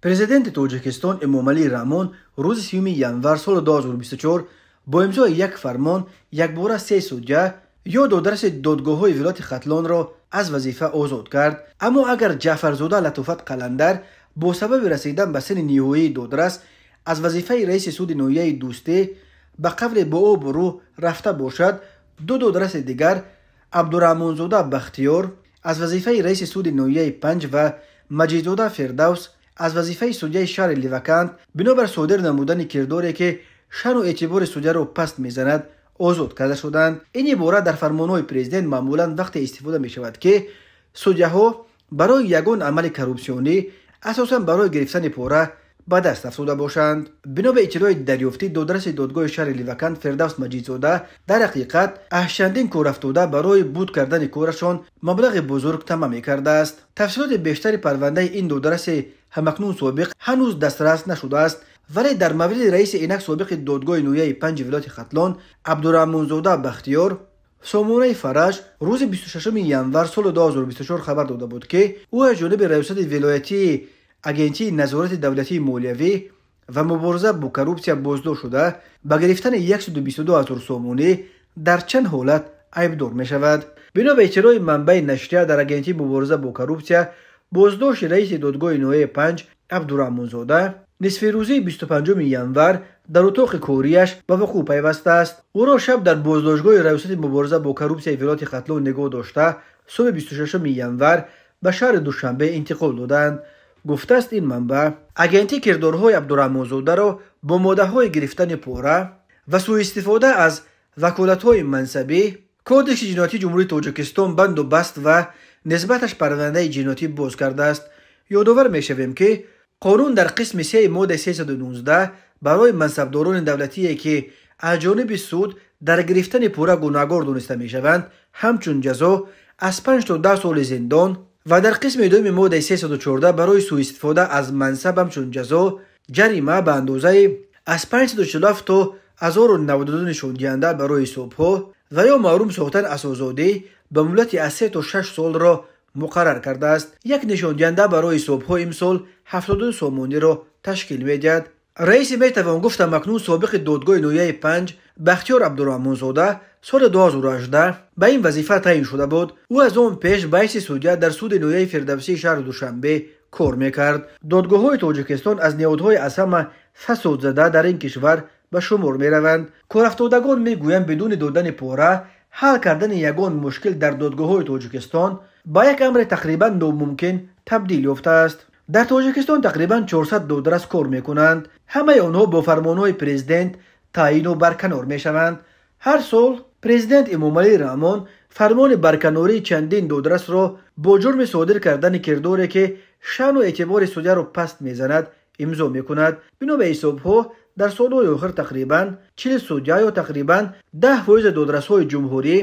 Президенти Тоҷикистон Эмомалӣ Раҳмон рӯзи 3 январ соли 2024 бо имзои як фармон якбора се судя ё додраси додгоҳҳои вилояти Хатлонро аз вазифа озод кард. Аммо агар Ҷаъфарзода Латофат Қаландар бо сабаби расидан ба синни ниҳоии додрас аз вазифаи раиси суди ноҳияи Дӯстӣ ба қавле бо обрӯ рафта бошад, ду додраси дигар, Абдураҳмонзода Бахтиёр аз вазифаи раиси суди ноҳияи Панҷ ва Маҷидзода Фирдавс аз вазифаи судяи шаҳри Левакант, бинобар содир намудани кирдоре, ки шаъну эътибори судяро паст мезанад, озод карда шуданд. Ин ибора дар фармонҳои президент маъмулан вақте истифода мешавад, ки судяҳо барои ягон амали коррупсионӣ, асосан барои гирифтани пора, ба даст афтода бошанд. Бино ба иттилои дарёфтӣ, додраси додгоҳи шаҳри Левакант Фирдавс Маҷидзода дар ҳақиқат аз чандин корафтода барои буд кардани корашон маблағи бузург тамаъ мекардааст. Тафсилоти бештари парвандаи ин додраси ҳамакнун собиқ ҳанӯз дастрас нашудааст, вале дар мавриди раиси инак собиқи додгоҳи ноҳияи Панҷи вилояти Хатлон Абдураҳмонзода Бахтиёр сомонаи Фараҷ рӯзи 26 январ соли 2024 хабар дода буд, ки ӯ аз ҷониби раёсати вилоятии Агентии назорати давлатии молиявӣ ва мубориза бо коррупсия боздошт шуда, ба гирифтани 122 ҳазор сомонӣ дар чанд ҳолат айбдор мешавад. Бино ба иттилои манбаи нашрия, дар Агентии мубориза бо коррупсия боздошти раиси додгоҳи ноҳияи Панҷ Абдураҳмонзода нисфирӯзии 25 январ дар утоқи корияш ба вуқӯъ пайвастааст. Ӯро шаб дар боздоштгоҳи раёсати мубориза бо коррупсияи вилояти Хатлон нигоҳ дошта, субҳи 26 январ ба шаҳри Душанбе интиқол доданд, гуфтааст ин манбаъ. Агентӣ кирдорҳои Абдураҳмонзодаро бо моддаҳои гирифтани пора ва сӯистифода аз ваколатҳои мансабӣ Кодекси ҷиноятии Ҷумҳурии Тоҷикистон банду баст ва нисбаташ парвандаи ҷиноятӣ боз кардааст. Ёдовар мешавем, ки қонун дар қисми 3 моддаи 319 барои мансабдорони давлатие, ки аз ҷониби суд дар гирифтани пора гунаҳгор дониста мешаванд, ҳамчун ҷазо аз 5 то 10 соли зиндон ва дар қисми дуюми моддаи 314 барои сӯистифода аз мансаб ҳамчун ҷазо ҷарима ба андозаи аз 547 то 1092 нишондиҳанда барои ҳисобҳо ва ё маҳрум сохтан аз озодӣ ба муҳлати аз 3 то 6 солро муқаррар кардааст. Як нишондиҳанда барои ҳисобҳо имсол 72 сомониро ташкил медиҳад. Раиси метавон гуфт ҳамакнун собиқи додгоҳи ноҳияи Панҷ Бахтиёр Абдураҳмонзода соли 2018 ба ин вазифа таъин шуда буд. Ӯ аз он пеш ба ҳайси судя дар суди ноҳияи Фирдавсии шаҳри Душанбе кор мекард. Додгоҳҳои Тоҷикистон аз ниҳодҳои аз ҳама фасодзада дар ин кишвар ба шумор мераванд. Корафтодагон мегӯянд, бидуни додани пора ҳал кардани ягон мушкил дар додгоҳҳои Тоҷикистон ба як амри тақрибан номумкин табдил ёфтааст. Дар Тоҷикистон тақрибан 400 додрас кор мекунанд. Ҳамаи онҳо бо фармонҳои президент таъину барканор мешаванд. Ҳар сол президент Эмомалӣ Раҳмон фармони барканории чандин додрасро бо ҷурми содир кардани кирдоре, ки шаъну эътибори судяро паст мезанад, имзо мекунад. Бино ба ҳисобҳо, дар солҳои охир тақрибан 40 судя ё тақрибан 10% додрасҳои ҷумҳурӣ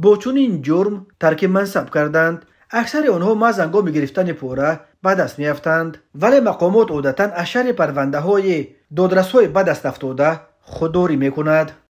бо чунин ҷурм тарки мансаб карданд. Аксари онҳо маҳз ҳангоми гирифтани пора ба даст меафтанд, вале мақомот одатан аз шарҳи парвандаҳои додрасҳои ба даст афтода худдорӣ мекунад.